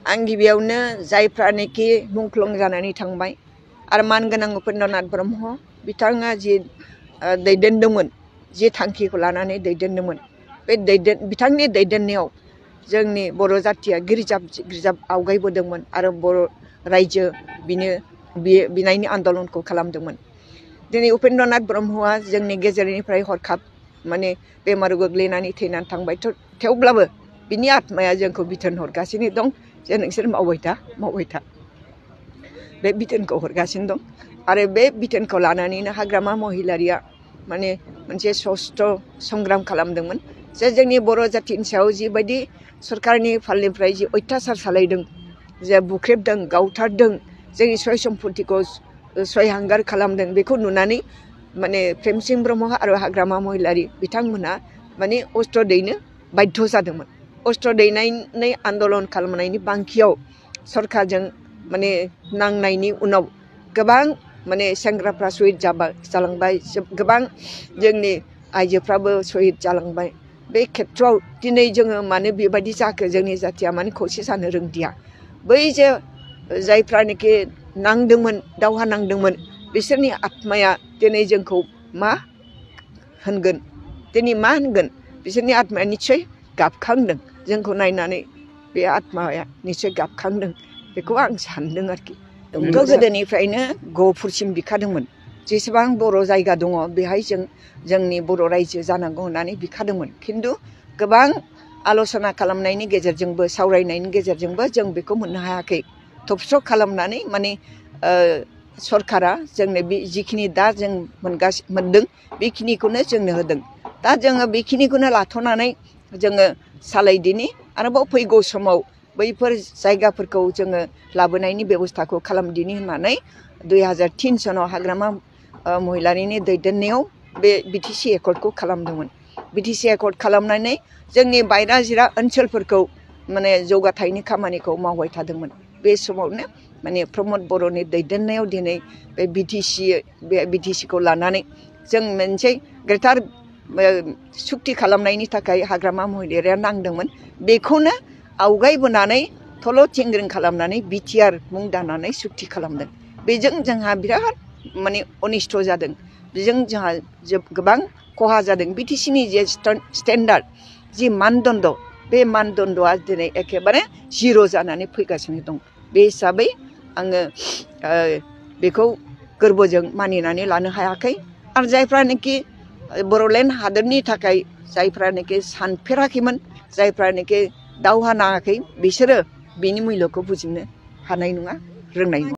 आं गिबियावनो जायफ्रानोखि मुंख्लं जानानै थांबाय आरो मानगोनां उपेन्द्रनाथ ब्रह्म बिथाङा जि दैदेनदोंमोन जि थांखिखौ लानानै दैदेनदोंमोन बे बिथांनि दैदेननायाव जोंनि बर' जाथिया गिर्जाब आवगायबोदोंमोन आरो बर' रायजो बिनायनि आन्दलनखौ खालामदोंमोन। दिनै उपेन्द्रनाथ ब्रह्मआ जोंनि गेजेरनिफ्राय हरखाब माने बेमाराव गोग्लैनानै थैनानै थांबाय थेवब्लाबो बिनि आत्माया जोंखौ बिथोन हरगासिनो दं जे नोंसोर मावबाय था बे बिथोनखौ हरगासिनो दं आरो बे बिथोनखौ लानानैनो हाग्रामा महिलारिया माने मोनसे स्वस्थ संग्राम खालामदोंमोन जे जोंनि बर' जाथिनि सायाव जिबायदि सरकारनि फालनिफ्राय जि अयथासार सालायदों जे बुख्रेबदों गावथारदों जोंनि सय सम्पतिखौ सयहांगार खालामदों बेखौ नुनानै माने प्रेमसिं ब्रह्म आरो हाग्रामा महिलारि बिथांमोना माने अस्त्र दैनो बाध्य जादोंमोन। अस्त्र दैनायनि आन्दलन खालामनायनि बांखियाव सरकारजों माने नांनायनि उनाव गोबां माने सेंग्राफ्रा शहीद जालांबाय गोबां जोंनि आइजोफ्राबो शहीद जालांबाय। बे खेत्रआव दिनै जोङो मानो बेबायदि जाखो जोंनि जाथिया मानो खौसे जानो रोंदिया बै जे जायफ्रानोखि नांदोंमोन दावहा नांदोंमोन बिसोरनि आत्माया दिनै जोंखौ मा होनगोन बिसोरनि आत्माया निस्सय गाबखांदों जोंखौ नायनानै बे आत्माया निस्सय गाबखांदों बेखौ आं सानदों आरोखि। गोदोनिफ्रायनो गहपुरसिम बिखादोंमोन जेसेबां बर' जायगा दङ बेहाय जोंनि बर' रायजो जानांगौ होननानै बिखादोंमोन खिन्थु गोबां आल'सना खालामनायनि गेजेरजोंबो सावरायनायनि गेजेरजोंबो जों बेखौ मोननो हायाखै। थबस्र' खालामनानै माने सरकारा जोंनो बे जिखिनि दा जों मोनदों बेखिनिखौनो जोंनो होदों। दा जोङो बेखिनिखौनो लाथ'नानै जोङो सालायदिनि आरोबाव फैगौ समाव बैफोर जायगाफोरखौ जोङो लाबोनायनि बेब'स्थाखौ खालामदिनि होननानै 2003 सनाव हाग्रामा महिलारिनि दैदेननायाव बे बिटिसि एकर्डखौ खालामदोंमोन। बिटिसि एकर्ड खालामनानै जोंनि बायरा जिरा ओनसोलफोरखौ माने जौगाथायनि खामानिखौ मावबाय थादोंमोन। बे समावनो माने प्रमद बर'नि दैदेननायाव दिनै बे बिटिसिखौ लानानै जों मोनसे गेटार सुक्ति खालामनायनि थाखाय हाग्रामा महिलारिया नांदोंमोन। बेखौनो आवगायबोनानै थल' थिंग्रिं खालामनानै बिटिआर मुं दानानै सुक्ति खालामदों। बेजों जोंहा बिराद माने अनिष्ट जादों बेजों जोंहा गोबां खहा जादों। बिटिसिनि जे स्टेन्डार्ड जि मानदण्ड बे मानदण्डआ दिनै एखेबारे जिर' जानानै फैगासिनो दं। बे हिसाबै आङो बेखौ गोरबोजों मानिनानै लानो हायाखै आरो जायफ्रानोखि बर'लेण्ड हादोरनि थाखाय जायफ्रानोखि सानफेराखैमोन जायफ्रानोखि दावहा नाङाखै बिसोरो बिनि मुल्यखौ बुजिनो हानाय नङा रोंनाय नङा।